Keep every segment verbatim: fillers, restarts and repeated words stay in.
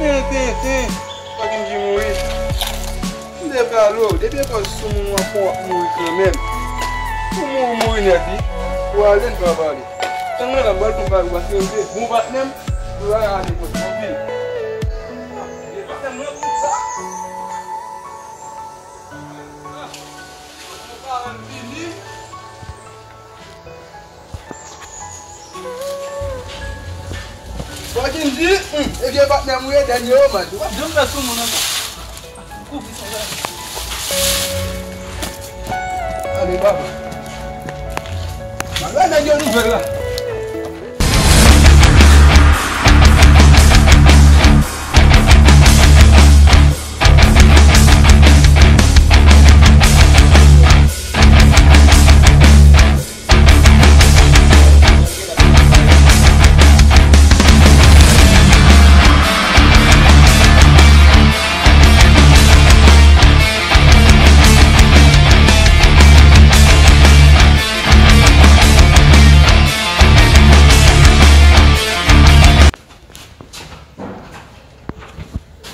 Ten, ten, ten. Fòk m di mouri. M te pale w, depi e kòz sou moun w ap pran w ap mouri kanmenm. Ou mouri, mouri nèt, wi. Ou ale, n pa pale. Tann mwen la, m pral pran bagay ou pase, ou se bon patnè m. Ou va ale kot mwen, anpil. E patnè m nan tout sa. Fòk m di, hmm, e vye patnè m ou ye, dènye omaj. W ap janm fè sou moun ankò. Kouvri sa la. Ale, papa. Malè nèg yo nouvèl la.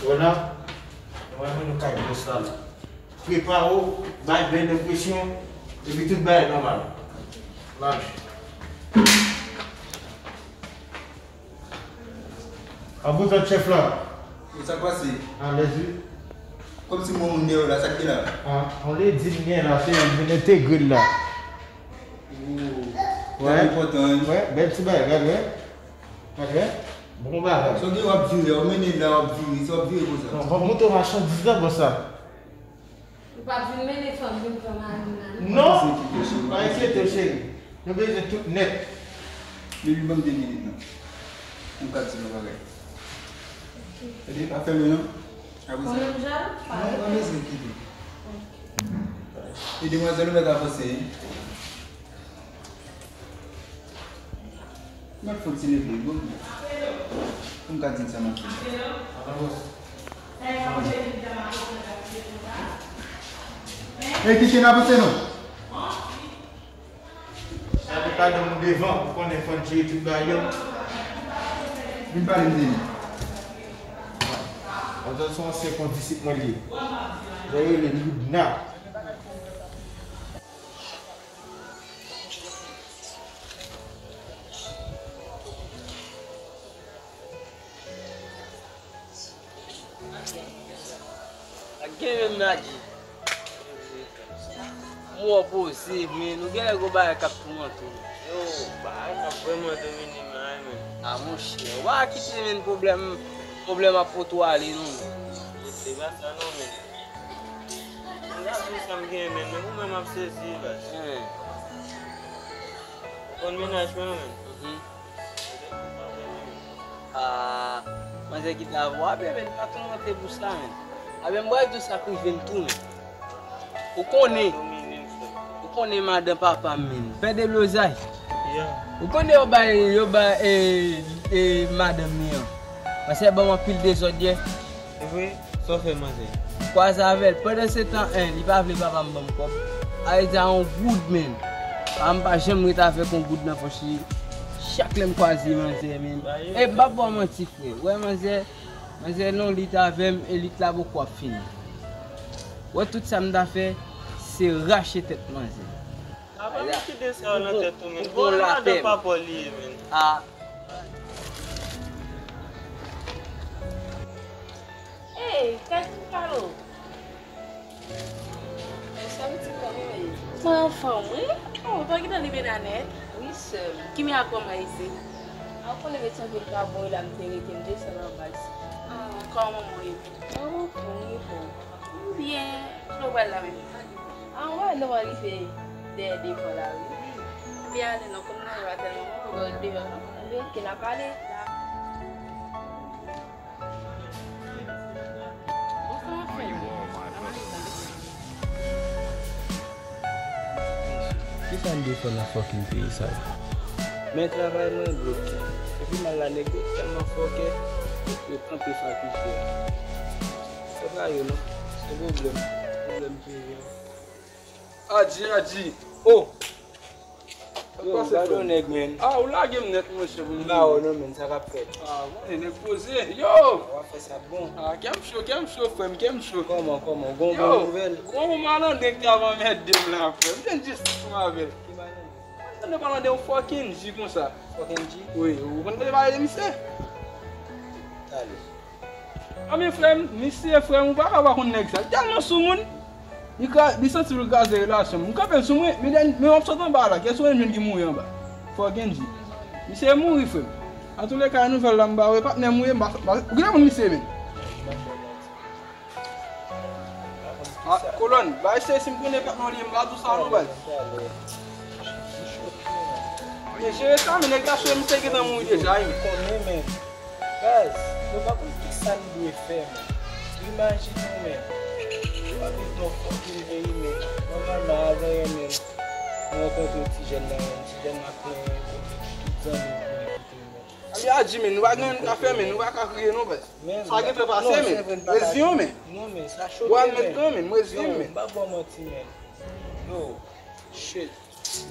Wè la, nou al mennen nou kay bòs la la. Prepare w, bay bèl enpresyon, epi tout bagay nòmal. Laj. An bout an chèf la. Sa k pase? Alèz wi. Kòmsi mwen moun dèyè w la, sa k te la? Ah, on lè di m gen la, se vin entegre l la. Wè. Wè, bèl ti bagay, gad wè. Gad wè. Bon bagay. Sa w gen w ap vire, w mennen la w ap vire, sa w ap vire konsa. Non, fòk montre machandiz la konsa. Ou p ap vin mennen fanm vin pran mari m la, non? Non! Pa enkyete w, cheri. Nou bezwen tout nèt. Baby, ban m de minit, non. M ka di nou bagay. Tande, pa fèmen, non. Apre sa. Ou menm jan? Non, pa bezwen kite. E demwazèl, ou mèt avanse, wi. M ap fè yon ti leve, bon. Pou m ka di n sa m ap fè. Ey, kite n avanse non. Sa te ka donn nou devan, ou konnen fò n jere tout bagay yo. Vin pale m de li. Manzè se yon ansyen kondisip mwen li ye. Yo rele Loudna. Ak gen menm Nadji. M wè w poze, men nou genlè gon bagay k ap toumante w. Yo, bagay k ap vrèman domine m la, wi, men. A, monchè, w pa kite, men, pwoblèm, pwoblèm ap pote w ale, non, men. Se pa sa, non, men. M ka di w sa m genyen, men, men ou menm ap sezi, baz. Hen. Ou konn mennaj mwen, men. Mhm. Ah, manzè ki ta avè w, a, bebe, li pa toumante bouch la, men. A, ben, m pral di w sa k rive m tou, men. Ou konnen, ou konnen madan papa m, men. Pè Deblozay. Ou konnen yo bay, yo bay, e, e, madanm li an. Manzè ban m anpil dezòd yè. E vre? Sa w fè manzè? Kwaze avè l. Pandan se tan, en, li pa vle papa m ban m kòb. A, li di a yon goud, men. Papa m pa janm ret avèk yon goud nan pòch li. Chak lè m kwaze manzè, men. E m p ap ba w manti, frè. Wè, manzè, manzè non lit avè m, e lit la poko ap fini. Wè, tout sa m ta fè, se rache tèt manzè. Apa m kite sa yo nan tèt ou, men. Bon, madan papa w li ye, men. A. Ey, Kazim Kalo! Bonswa, pitit, kòman w ye? Mwen anfòm, wi. Oh, ou pa gentan leve la nèt? Wi, sè m. Ki miracle kòman isit? A, ou konnen met yon vil pa bon, e la m te rete, m desann anba isit. Ah, kòman manman w ye? Manman w anfòm, wi, bon. M byen. Kote w pral la menm? Ah, mwen, nou rive dèyè devan la, wi. Ebyen, ale non, kòm nan yo a tèlman bon, nou pral deyò, non? Ebyen, oke, n ap pale. Kisa m te fè nan fucking peyi sa yo? Men travay mwen bloke. Epi mal la nèg yo tèlman fòkè, yo kanpe fakilte a. Se pa yo non, se pwoblèm, pwoblèm peyi a. Adji, adji, oh! Sa Yo, gade yon nèg, men. Ah, ou lage m nèt, monchè, pou m ba ou non, men, sa k ap fèt? Ah, bon, nèg poze. Yo! W ap fè sa bon. Ah, kè m cho, kè m cho, frè m, kè m cho. Kòman, kòman? Gon bon nouvèl? Gon malandren ki t ap anmède m la, frè m. M te jis ansanm avè l. Ki malandren? Tande pale de yon fucking G konsa. Fucking G? Wi, ou konn tande pale de misye? Talè. Anben, frè m, misye, frè m, ou pa ka pa konn nèg sa. Li tèlman sou moun. Li kra-, li santi pou l kraze relasyon m. M kanpe l sou mwen, men dèn-, men w ap sot anba la, kè sou yon moun ki mouri anba. Fucking G. Misye mouri, frè m. Antouleka, nouvèl la m ba ou, e patnè m ou ye, m pa, pa, ou genlè konn misye menm. Ah, kolòn, bay se si m konnen patnè w li ye, m pa di w sa non, baz. Men jere sa, men nèg la sou misye gentan mouri deja, wi. Konnen, men. Baz, nou pa konn ki sa n dwe fè, men. Imajine w, men. Ou ap viv nan fucking peyi, men. Nòmalman, avan yè menm, mwen rankontre yon ti jèn nan, yon ti jèn nan ap plenyen kote, tout zanmi l plenyen kote, men. Anben, Adji, men, nou pa gen anyen nou ka fè, men, nou pa ka kriye non, baz. Sa gentan pase, men. Reziyen w, men. Non, men, sa choke, men. Bwa l met kanmenm, reziyen w, men. Yo, m pa ba w manti, men. Yo, shit.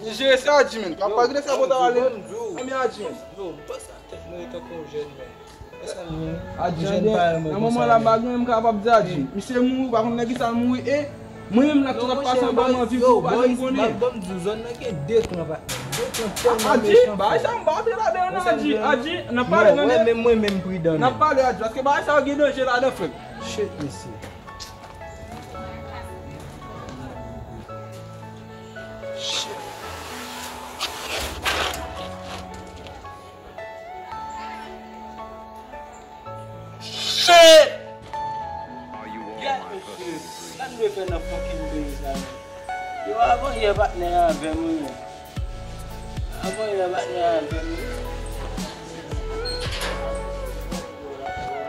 Li jere sa, Adji, men. Pa, pa gade sa pou ta ale. Anben, Adji, men. Yo, m panse a tèt mwen tankou yon jèn, men. E sa m ye. Adji, nan moman la, m pa gen anyen m kapab di Adji. Misye mouri, ou pa konn nan kisa l mouri, e mwen menm la, tout sa k pase anba m nan vi pou ou, pa janm konnen. Ban m di w, zòn nan gen de kan, patnè. De kan tèlman mechan, frè. Adji, bagay sa m pa antre ladan yo non, Adji. Adji, n ap pale, tande. Mwen menm, mwen menm pridan, men. N ap pale, Adji, paske bagay sa yo gen danje ladan, frè m. Shit, mesye. Shit! Gad mesye, sa n dwe fè nan fucking peyi sa, men. Yo, avan yè patnè a avè m, wi, men. Avan yè patnè a avè m, wi.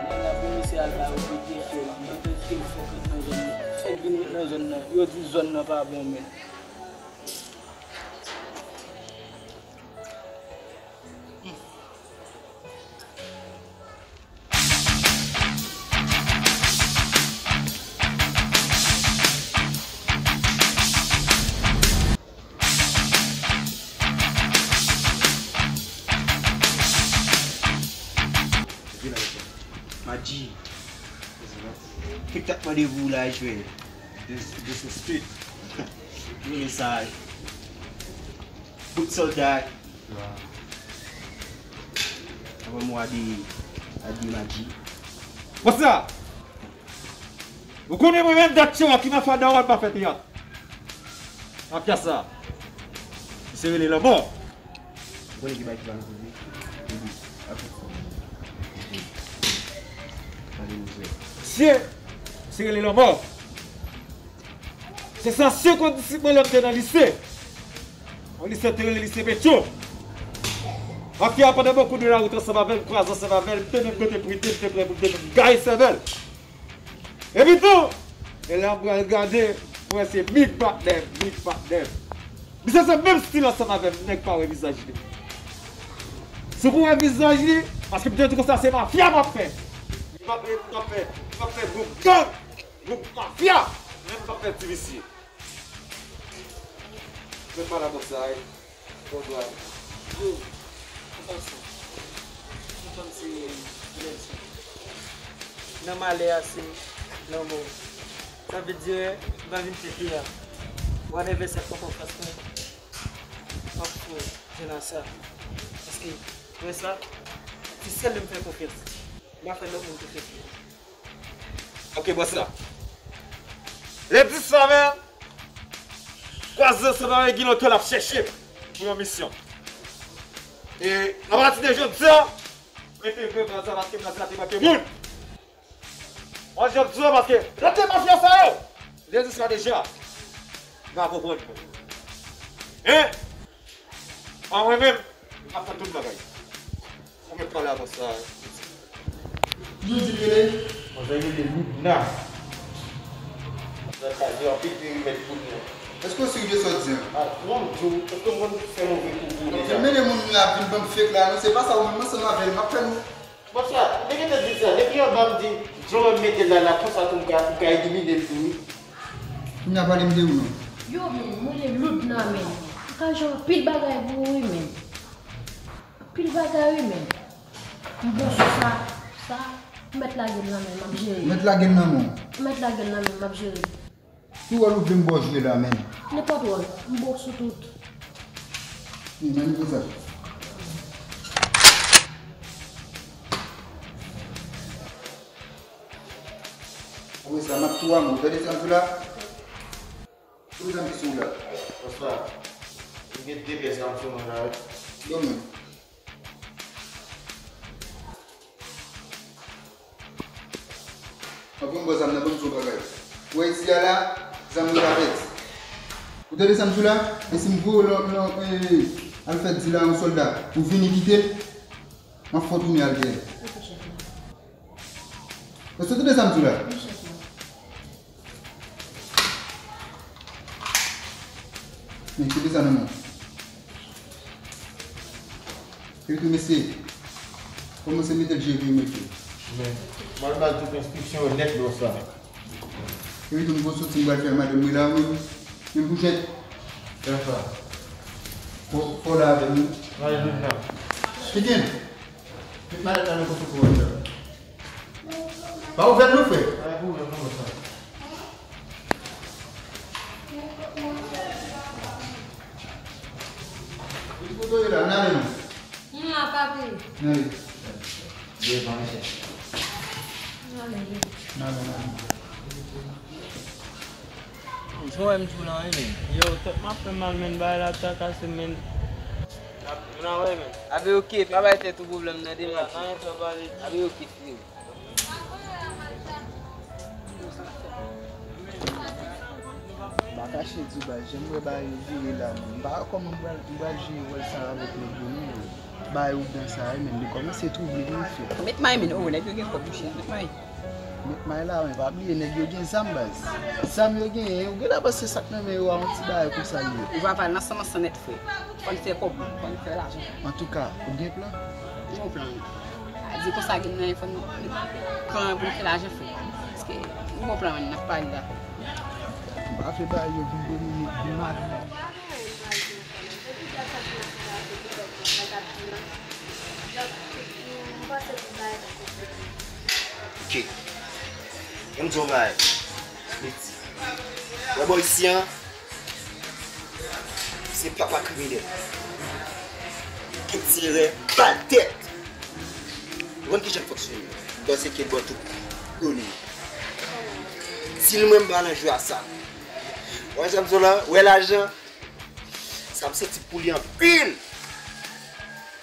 Nèg la pou misye al ba yo pete fyèl, li pete fyèl fòk nan zòn nan. Fèk vin ret nan zòn nan. Yo di zòn nan pa bon, men. Madji. Ki t ap mande pou w la, jwè? Dis-, disrespect. Mwen sa. Bout sòlda. Avan mwen ade, ade Madji. What's up? Ou konnen mwen menm dat Chewak ki mafya dawòl pa fè teyat. Mafya sa. Misye rele lanmò. Ou konnen ki bagay ki pa nan koze? Epi, apre sa. Misye, misye rele lanmò. Se sa, se kondisip mwen lè m te nan lise. Yon lise te rele lise Petyo. Mafya a pandan bokou de lawout ansanm avè l, m kwaze ansanm avè l, m te menm kote pou li te, m te prè pou li te, m gaye sèvèl. Epi tou, e lè m pral gade, m wè se big patnè m, big patnè m. Misye se menm stil ansanm avè m, nèg pa wè vizaj li. Si w pou wè vizaj li, paske m te di konsa se mafya m ap fè. M ap fè, m ap fè, m ap fè gwoup gang, gwoup mafya, men m p ap fè ti visye. Mwen pa la pou sa, wi. Bon, dwa. Yo, m panse, m panse lèzòt. Nan malè a se lanmò. Sa vle di, m pa vin fè teyat. Whatever sa k poko fè, m ap fè jan a sa. Paske, wè sa, se sèl li m fè konfyans. M pa fè lòt moun konfyans. Ok, bòs la. Lè dis la, men, kwaze ansanm avèk Guy Lotto l ap chèche m pou yon misyon. E apati de jodi a, m entegre baz la paske baz la te manke moun. Mwen, jan m di w, paske lè te mafya sa yo, lè dis la deja, m pa konprann mwen. Hein? An mwen menm, m ap fè tout bagay. Ou mèt pale avè sa. Yo di l rele? Manzè rele Loudna. Manzè ka di anpil perimèt pou nou. Èske w sirye sa w di an? A, bon, m di w, èske m konn fè move kou pou ou deja? Vin mennen moun la vin ban m fake la, non, se pa sa, ou menm ansanm avè l, m ap fè nou. Bòs la, m te gentan di sa, depi anba m di, jan w wè m mete l la, la, konsa tou m ka, m ka elimine l tou, wi. Kounye a pale m de ou non. Yo, men, mwen rele Loudna, men. Kajan anpil bagay pou ou wi, men. Anpil bagay wi, men. M bon sou sa, sa, m mèt lage l nan men, m ap jere. Mèt lage l nan men w. Mèt lage l nan men, m ap jere. Ki wòl ou vle m ba w jwe la, men? Nenpòt wòl, m bon sou tout. Wi, men m di sa. Apre sa, m ap tou a mwen. Ou tande sa m di w la? Tout zam ki sou ou la. Bonswa. M gen de pye zam sou mwen la, wi. Ban mwen. Anvan m ba w zam nan, ban m di w yon bagay. Ou wè isi a la, zam yo pa pèdi. Ou tande sa m di w la? E si m voye w lan, lan, e, al fè di la yon sòlda, ou vini kite l, m ap fè w tounen al dèyè. Èske w tande sa m di w la? Men, kite sa nan men w. Epi tou, mesye, kòmanse mete l jere yo, mesye. Men, m al ba l tout enstriksyon yo nèt lè sa. Epi tou, m gon soti, m pral fè madanm mwen la, men, men pou jèt. Fè sa. Fò, fò la avè m. Mwen jwenn nan. Kite m. Met madanm nan nan kote pou wè sa. Pa ouvè l non, frè. Pa ouvè l non, sa. Li kote w ye la, n ale non. M la, papi. N ale. Devan, mesye. N ale. N ale, n ale. Jan w wè m di w lan wi, men. Yo, tèt m ap fè mal, men, bagay la ap trakase m, men. N ap, n ap wè, men. Abe, oke, pa bay tèt ou pwoblèm nan, demen. Abe, oke, freo. M pa kache di w, baz, jan m wè bagay yo vire la, men. M pa wè kòman m pral, m pral jere wòl sa avèk nèg yo, non, bro. Bagay ougan sa a, men, li kòmanse twouble m, wi, frè. Met may, men, oh, nèg yo gen kòb, monchè. Met may. Met may la, men pa bliye, nèg yo gen zam, baz. Zam yo genyen, ou genlè panse sa k nan men yo a yon ti bagay konsa l ye. Ou va pral nan sanman san nèt, frè. Fò n fè kòb, fò n fè lajan. Antouka, ou gen plan? M gon plan, wi. A di konsa gen nan fò n pran pou n fè lajan, frè. Paske m gon plan, wi, n ap pale la. M pa vle bagay yo vin domine, vin mal. Ok. Ann di yon bagay. Meti. Wè bò isi an, se papa kriminèl. Gen ti erè, bal tèt. Ou konn kijan l fonksyone? Bò se ke bò tout done. Di l mwen m pa nan jwe a sa. Wè sa m di w la, wè lajan. Sa m santi pou li anpil.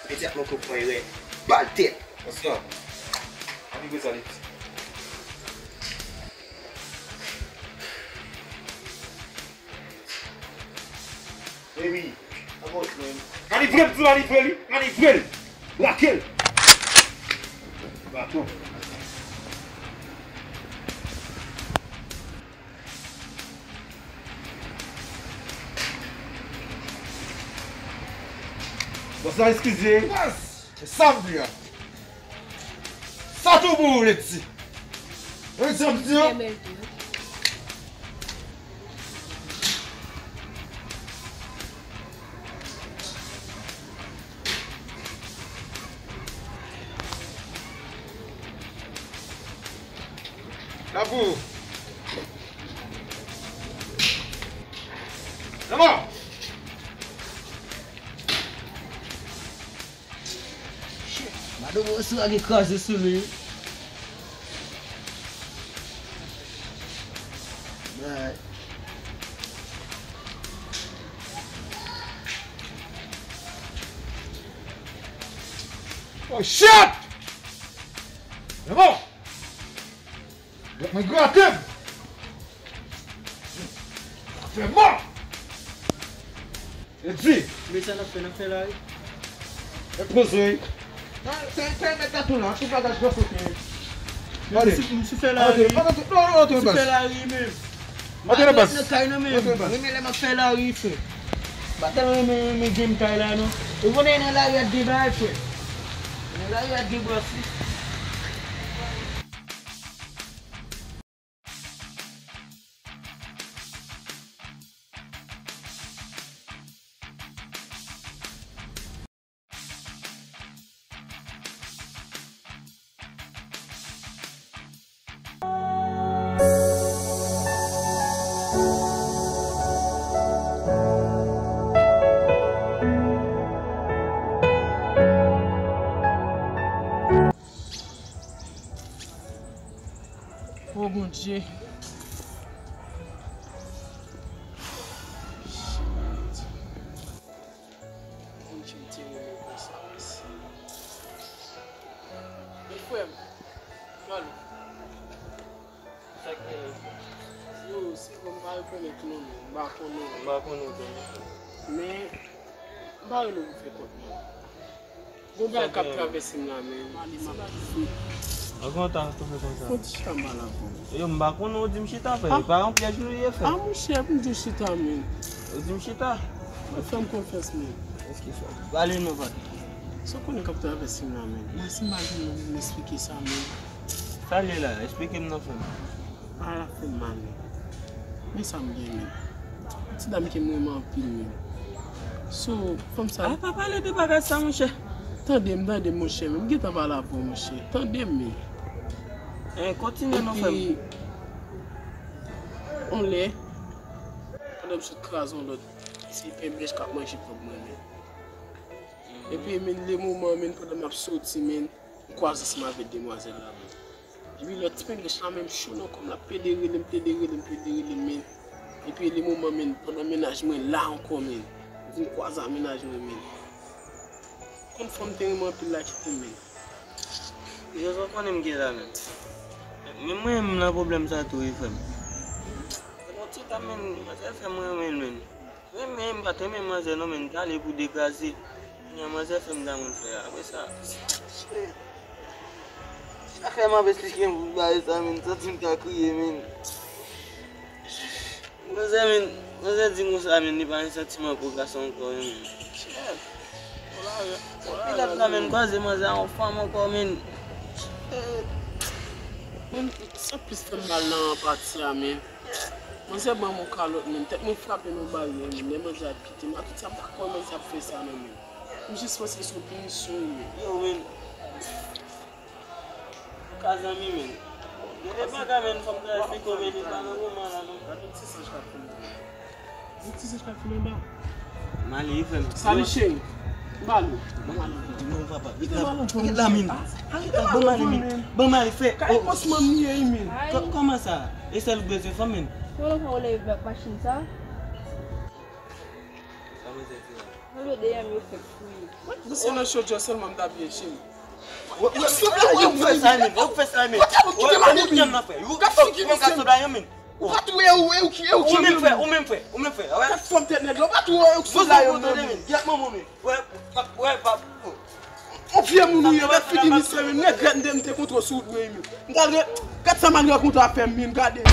Petèt mwen pran erè. Bal tèt. Bonswa. Anvi gwo sa li. Baby, abòt mwen. Manivre m di manivre li, manivre l. Lake l. Baton. Bòs la, eskize. Bòs, se sa m di a. Sa tou bon, Leti. Yon egzanp di yo. Labou. Lanmò. Madan Wosou a gen kraze sou li. Bay. Oh shit! Lanmò! Mwen grate m! Fè mal! E di! Men sa n ap fè, n ap fè lari. E poze wi. Nan, se, se mèt la tou la, tout bagay gran sote. Gade. M sou, m sou fè lari. Gade, pa nan tout, non, non, non, non, baz. M sou fè lari menm. Antre nan baz. Nan kay nan menm. Antre nan baz. Renmen lè m ap fè lari, frè. M pa tèlman renmen, renmen game kay la, non. Ou konnen nan lari a gen bagay, frè. Nan lari a gen bòs, wi. O Bondye. Bondye m te renmen konsa, mèsi. Men frè m, Malo. Sa k genyen? Yo, se bon, m pa rekonèt non, non. M pa konnen. M pa konnen tou, non. Men, m pa rele w pou fè kont non. Gon bagay k ap travèse m la, men. An kontan, tou fè konsa. Fon ti chita m pale avè w. Yo, m pa konnen, ou di m chita, frè. Ah. E pa yon pyèj nou ye, frè. Ah, monchè, pou m di w chita, men. Ou di m chita. Fè m konfyans, men. Èske sa? Pale non, patnè. Sa w konnen k ap travèse m la, men. Mwen, si m pa jwenn moun pou m esplike sa, men. Sa l ye la? Esplike m non, frè m. A la fin m ale. Men sa m gen, men. Ti dam ke m renmen anpil, men. So, fanm sa. A, pa pale de bagay sa, monchè. Tande m, tande m, monchè, men. M gentan pale avè w, monchè. Tande m, men. Eh, kontinye non, frè m. Epi, on lè, pandan m sot kraze on lòt, se pen bèch k ap manje kòb mwen, men. Epi, men, le moman, men, pandan m ap soti, men, m kwaze ansanm avèk demwazèl la, men. Epi lòt ti pengèch la menm cho nan kò m, l ap plede rele m, plede rele m, plede rele m, men. Epi le moman, men, pandan mennaj mwen la ankò, men. M vin kwaze ak mennaj mwen, men. Konn fanm te renmen anpil la kite m, men. Jezi, w konnen m gen la, men. Men mwen, m nan pwoblèm sa tou, wi, frè m. Se yon ti dam, men, manzè fè m renmen l, men. Renmen, m pa t renmen manzè non, men m t ale pou degaze. Kounya manzè fè m damou l fè a. Apre sa, sa fè m ap esplike m pou bagay sa, men m santi m ka kriye, men. Manzè, men, manzè di m konsa, men li pa gen santiman pou gason ankò, men. Epi lòt la, men, m kwaze manzè a yon fanm ankò, men. Men, sa plis fè m mal nan pati a, men. Manzè ban m yon kalòt, men. Tèt mwen frape nan yon baryè, men. Lè manzè ap kite m, a tout sa, m pa kwè manzè ap fè sa, non, men. M jis panse se yon pinisyon, men. Yo, men. Ka zanmi, men. Gen de bagay, men, fò m ta esplike w, men, li pa nan moman la, non. Gade yon ti zanj k ap fè m. Yon ti zanj k ap fè m anba. M ale, wi, frè m. Salut, cheri. M ale. M ale. Non, papa. Kite m ale, men. Kite la, men. Kite la, ban m ale, men. Ban m ale, frè. Kay pòs manmi ye, men. Kò-, kòman sa? E sèl ou bezwen fanm, men. Kòman w leve ak machin sa? Sa manzè di la? Mwen lwe deyè m yo fèk fouye. Mwen se nan chodyè sèlman m ta byen cheri. Ou fè sa, men. Ou fè sa, men. Ou kite m ale, men. Gad figi misye. Ou pa tou e ou, e ou ki, e ou ki. Ou menm frè, ou menm frè, ou menm frè. Wè. Gad fòm tèt nèg la. Ou pa tou e ou ki sou la yo, men. Gèt manman, men. Wè, wè, pa. On vye moun ou ye, gad figi misye, men. Nègrèt m te, m te kontre w sou wout mwen, men. M ta re-, gad sa m al rankontre avè m, men, gade.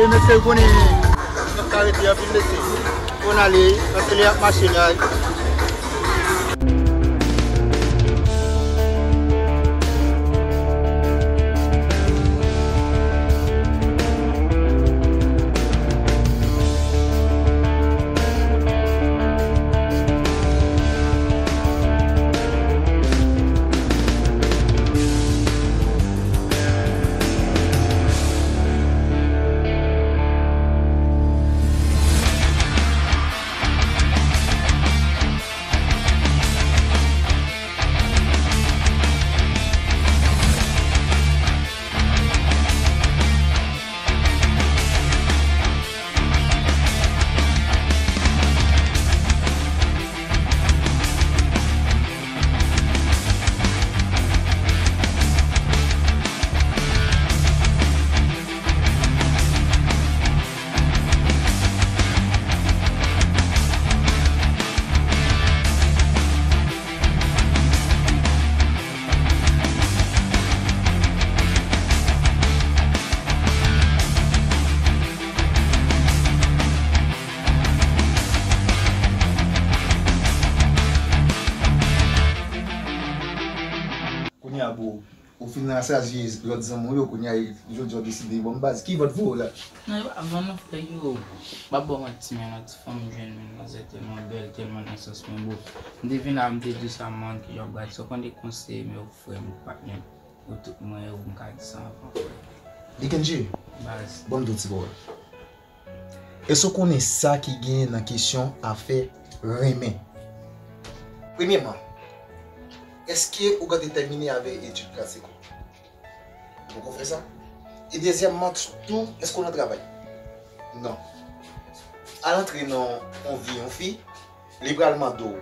E mesye, ou konnen, n ap ka rete anpil, mesye. Fò n ale, paske lè y ap mache la. Ou, ou fin rasaji lòt zanmi w yo, kounye a, jodi a w deside, bon, baz, ki vant voye w la? Non, e pa vann non, frè, yo. M pa ba w manti, men yon ti fanm m jwenn, men manzè tèlman bèl, tèlman nan sans mwen, bro. M te vin la, m te di w sa, man, ki jan w gad sa, w konn de konseye, men ou frè m, ou patnè m, ou tout mwen, ou m ka di sa anvan, frè. Ikenji, baz, ban m di w ti pawòl. Èske w konnen sa ki genyen nan kesyon afè renmen? Premyèman, èske ou gen detèmine avè etid klasik ou? Ou poko fè sa? E dezyèmman tou, èske w nan travay? Non. Al antre nan yon vi yon fi, li pral mande w,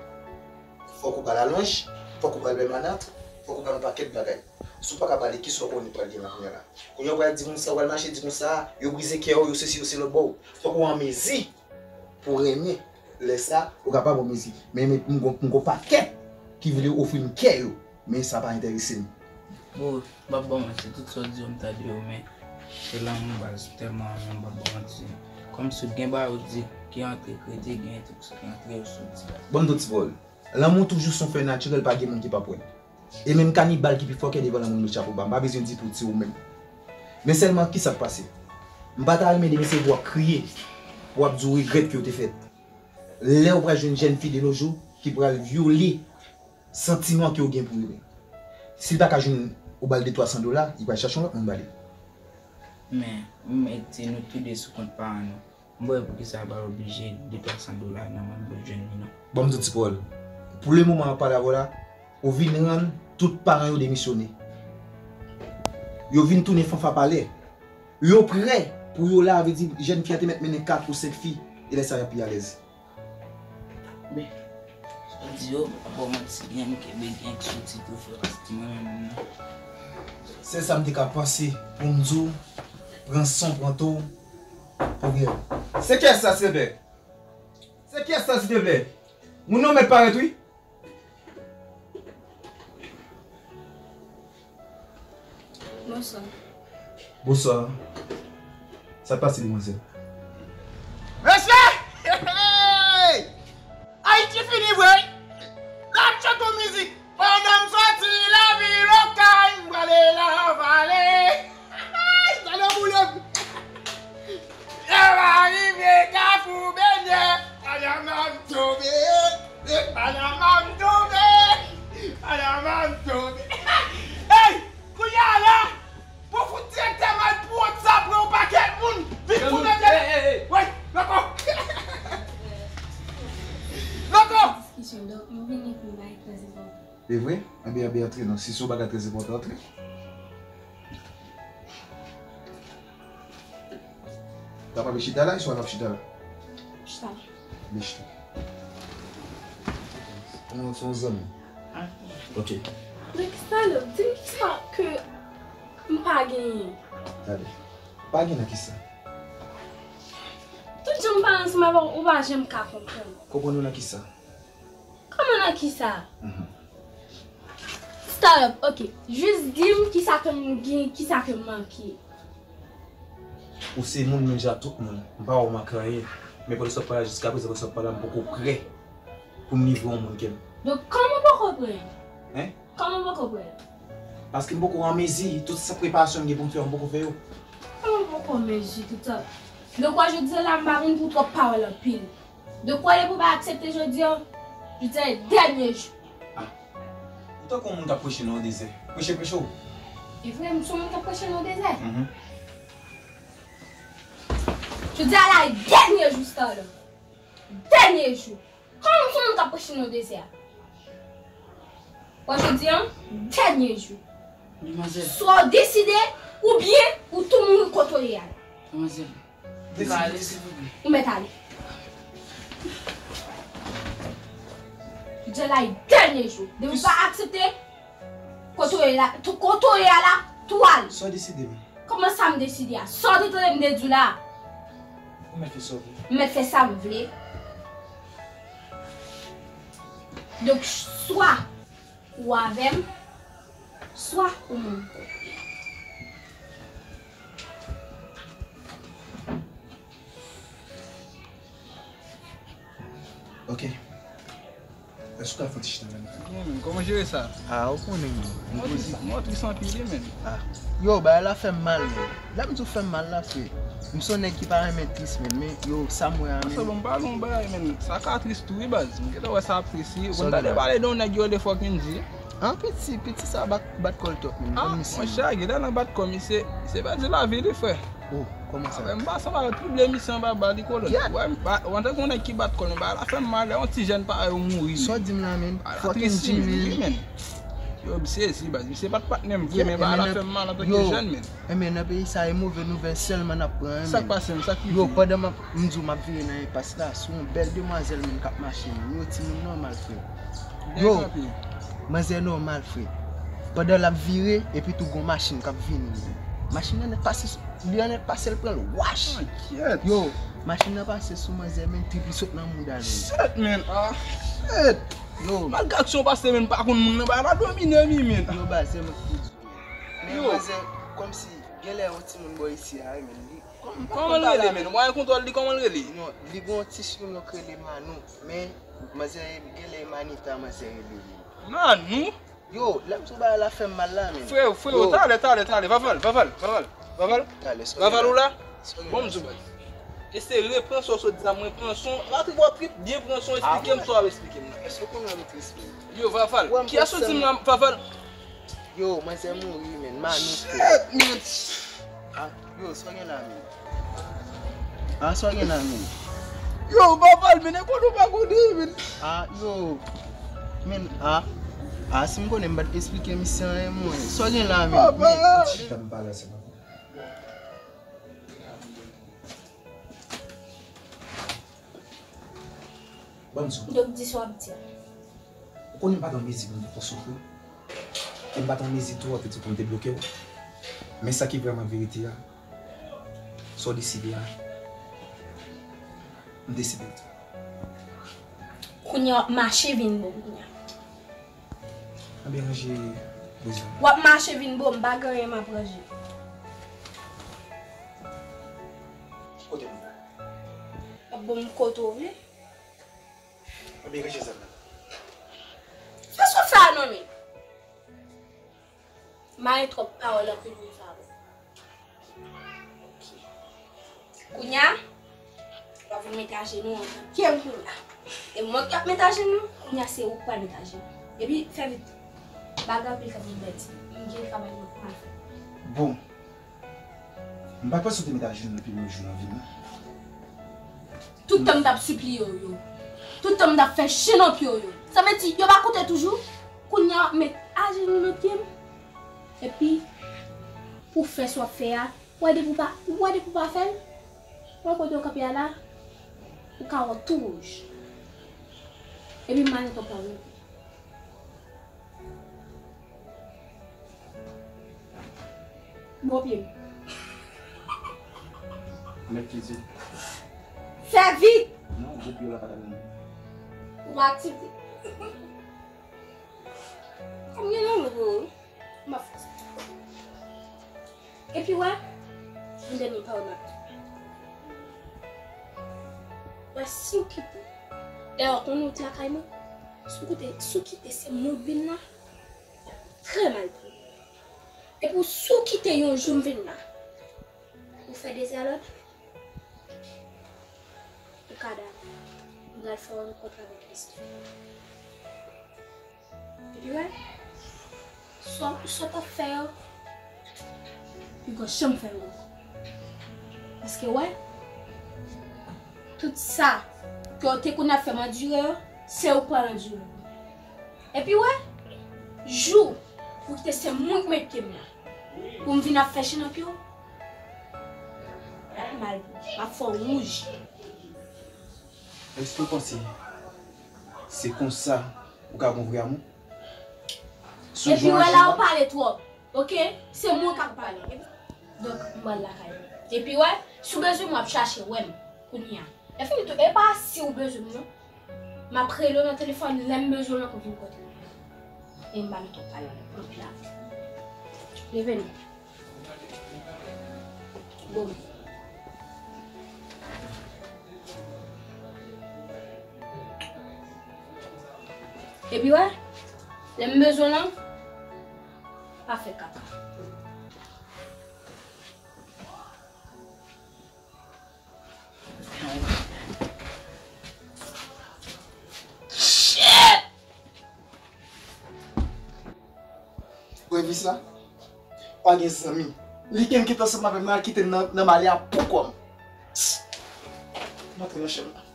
fòk ou ba l alonj, fòk ou ba l pèmanant, fòk ou ba l yon pakèt bagay. Si w pa ka ba li, kisa w konnen pral gen la kounye a la? Kounye a w pral di moun sa, w pral mache di moun sa, yo brize kè w, yo sesi, yo se lòt bò. Fòk ou an mezi pou renmen. Lè sa, ou kapab an mezi. Men, men m gon, m gon pakèt ki vle ofri m kè yo, men sa pa enterese m. Bro, m p ap ba w manti, tout sa w di yo m tande yo, men se lanmou baz, m tèlman renmen w, m p ap ba w manti. Kòmsi w gen bagay ou di ki antre kredi, gen tou ki antre yo soti baz. Ban m di w ti pawòl. Lanmou toujou se yon fè natirèl, pa gen moun ki p ap wè l. E menm kanibal ki pi fòkè devan lanmou l met chapo ba. M pa bezwen di pou w ti ou menm. Men sèlman, kisa k pase? M pa ta renmen demen se pou w ap kriye, pou w ap di w regrèt ke w te fèt. Lè w pral jwenn jèn fi de nos jours ki pral vyole santiman ke w gen pou renmen. Si l pa ka jwenn ou ba l de twa san dola, li pral chache yon lòt moun ba li. Men, m mete nou tou de sou kont paran nou. M pa wè poukisa yo pa oblije de twa san dola nan men m pou l jwenn li non. Ban m di w ti pawòl. Pou le moman m ap pale avè w la, ou vin rann tout paran yo demisyone. Yo vin tounen fanfa palè. Yo prè pou yo la, vle di jèn fi a te mèt mennen kat ou senk fi, e lè sa y ap pi alèz. Men, sa w di yo, m pa ba w manti, gen m kenbe gen k soti tou frè, paske mwen menm non. Sèl sa m te ka panse pou m di w, pran san w pran tan w, Pouvè. Se kiyès sa, silteplè? Se kiyès sa, silteplè? Moun nan mèt parèt, wi. Bonswa. Bonswa. Sa k pase, demwazèl? Mesye! Ayiti fini vre! N ap chante yon mizik. Pandan m soti lavil Okay, m prale Lavale. Sa nan boule m. Lè m arive Kafou Benyè, pandan m ap tonbe, pandan m ap tonbe, pandan m ap tonbe. Hey! Kounye a la, pou fout direktè mal pou wont sa pran yon pakèt moun, vin tounen tèt. Hey, hey, hey. Wi, loko. Loko. Diskisyon, donk, nou vini pou bay trè enpòtan. E vre? Enben, enben, antre non. Si se yon bagay trè enpòtan, antre. Kapab chita la, e swa n ap chita la? Chita la. Men chita. Mwen se yon zanmi. Ok. Men kisa lè, di m kisa ke m pa genyen? Gade. Pa gen nan kisa? Tout jan m pale ansanm avè w, ou pa janm ka konprann. Konprann ou nan kisa? Kòman nan kisa? Mhm. Start up, ok. Jis di m kisa ke m gen, kisa ke m manke. Ou se moun menm jan ak tout moun. M pa wè w manke anyen. Men pandan sa w ap pale la, jiskaprezan, pandan sa w ap pale la, m poko prè pou m livre yon moun kè m. Donk, kòman w poko prè? Hein? Kòman w poko prè? Paske m poko an mezi, tout sa preparasyon m gen pou m fè yo, m poko fè yo. Kòman w poko an mezi tout sa? Donk, wè jodi a la, m pa vin pou twòp pawòl anpil. Donk, wè depi w pa aksepte jodi a, jodi a e dènye jou. Ah. Ou tankou yon moun k ap preche nan yon dezè. Preche, preche w. E vre, m se yon moun k ap preche nan yon dezè? Mhm. Jodi a la e dènye jou, Starla. Dènye jou. Kòman m se yon moun k ap preche nan yon dezè a? Wè jodi a, dènye jou. Demwazèl. Swa w deside, oubyen ou tou mouri kote w ye a la. Demwazèl. Ou ka ale, silvouplè. Ou mèt ale. Jodi a la e dènye jou. Depi w pa aksepte, kote w ye la, tou kote w ye a la, tou ale. Sa w deside, men. Kòman sa m deside a? Sa w te tande m te di w la? Ou mèt fè sa w vle. M mèt fè sa m vle. Donk, swa ou avè m, swa ou mouri. Ok. Èske w ka fè yon ti chita avè m? Byen, men, kòman w jere sa? Ah, ou konnen, men. Mwen tris, mwen tris anpil, wi, men. Ah. Yo, bagay la fè m mal, men. Lè m di w fè m mal la, frè. M se yon nèg ki pa renmen tris, men. Men, yo, sa m wè a, men. Sa bon, m pale yon bagay, men. Sa ka tris tou, wi, baz. M gentan wè sa ap tris, wi. Ou konn tande pale de yon nèg yo rele fucking G. Ah, piti, piti sa bat, bat kò l twòp, men. Ah, monchè, gentan nan bat kò misye. Se pèdi lavi li, frè. Oh, kòman sa? Frè, m pa sanble avè tout de misye anba bal li kolòn. Wè, m pa, antanke yon nèg ki bat kò l, men bagay la fè m mal, lè yon ti jèn parèy ou mouri, men. Sa w di m la, men? Fucking G, men. Yo, m sezi, baz. Misye pa t patnè m vre, men bagay la fè m mal antanke jèn, men. Enben, nan peyi sa, e move nouvèl sèlman n ap pran, men. Sa k pase, men? Sa k rive? Yo, pandan m ap, m di w m ap vire nan enpas la, se yon bèl demwazèl, men, k ap mache, men. Yo, timoun nòmal, frè. Yo, manzè nòmal, frè. Pandan l ap vire, epi tou gon machin k ap vini. Machin nan nèt pase sou, li an nèt pase, l pran l, wach! Yo, machin nan pase sou manzè, men, trip li sot nan mouda l, men. Shit, man. Ah, shit. Yo. Malgre aksyon pase, men, pa konn moun nan, bagay la domine m, men. Yo, baz, se mwen ki pou di w. Men manzè, kòmsi, genlè yon timoun bò isi a, men, li, kòman l rele, men? Mwayen kontwòl li, kòman l rele? Non, li gon ti sinon k rele Manou, men manzè, genlè Manita, manzè rele li. Manou? Yo, lè m sou bagay la fè m mal la, men. Freo, freo, talè, talè, talè. Vaval, Vaval, Vaval, Vaval. Talè, sòlè. Vaval ou la? Bon, m di w, baz. Eseye repran sa w sot di a, mwen pran son. Patrick, w ap trip, byen pran son, eksplike m sa w ap eksplike m nan. Èske w konnen w ap triste? Yo, Vaval, kiyès ou di m la, Vaval? Yo, manzè mouri, men. Manou, frè. Shit, man. Ah, yo, sa w gen la, men? Ah, sa w gen la, men? Yo, Vaval, men, e konnen w pa konnen, men. Ah, yo. Men, ah. Ah, si m konnen, m pa t eksplike misye anyen, mwen. Sa w gen la, men? Vaval. Men, chita m pale ansanm avè w. Ban m di w. Donk, di sa w ap di a. Ou konnen m pa t an mezi pou m te fè w soufri. E m pa t an mezi tou, an piti, pou m te bloke w. Men sa ki vrèman verite a, sa w deside a, m deside l tou. Kounye a w ap mache vin bò m kounye a. Anben ranje valiz la. W ap mache vin bò m, pa gen anyen m ap ranje. Kote m? W ap ban m kote w vle. Anben ranje zam nan. Sa sa w fè a non, men? Mare twòp pawòl anpil wi, Fabo. Kounye a, w ap vin met ajenou antanke m kounye a. E mwen k ap met ajenou, kounye a se ou k pral met ajenou. Epi, fè vit. Bagay anpil k ap vin pèdi. M gen travay mwen pou m al fè. Bon. M pa t panse w te met ajenou nan pye m yon jou nan vi m, non. Tout tan m t ap sipliye w yo. Tout tan m t ap fè chen nan pye w yo. Sa vle di, yo pa koute toujou? Kounye a, w ap met ajenou nan pye m. Epi, pou fè sa w ap fè a, w wè depi w pa, w wè depi w pa fè l, w wè kote w kanpe a la, ou ka wè w tou wouj. Epi, m al nan twòp pawòl. Bò pye m. Mèt ki di. Fè vit! Non, bò pye w la pa ta vini. Ou pa aksepte. Kòm gen lanmou pou ou, m ap fè sa. Epi wè, yon dènye pawòl m ap di. Wè, si w kite, dayè w konnen w te lakay mwen, si w kite, si w kite se mwen k vin la, trè mal pou ou. Epi w, si w kite yon jou m vin la, ou fè dezalòd, ou ka dam. M pral fè w rankontre avèk lespri. Epi wè, sa, sa w t ap fè yo, li p ap janm fè yo ankò. Paske wè, tout sa ke w te konn ap fè m andire yo, se ou k pral andire yo. Epi wè, jou ou kite se mwen k mete m la pou m vin ap fè chen nan pye w, l ap mal pou ou. M ap fè w wouj. Èske w panse se konsa ou ka gon vrè amou? Epi wè, la ou pale twòp. Oke, se mwen k ap pale. Donk, m pral lakay mwen. Epi wè, si w bezwen m, w ap chache wè m kounye a. Lè fini tou, e pa si w bezwen m non. M ap rele w nan telefòn, lè m bezwen w, m ap vin kote w. E m pa vin twòp pale anpil la. Leve non. Bon. Epi wè, lè m bezwen w lan, pa fè kaka. Shit! Wè vi sa? Pa gen zanmi. Li menm ki t ansanm avè m nan, al kite m nan, nan malè a pou kò m. M antre nan chanm nan.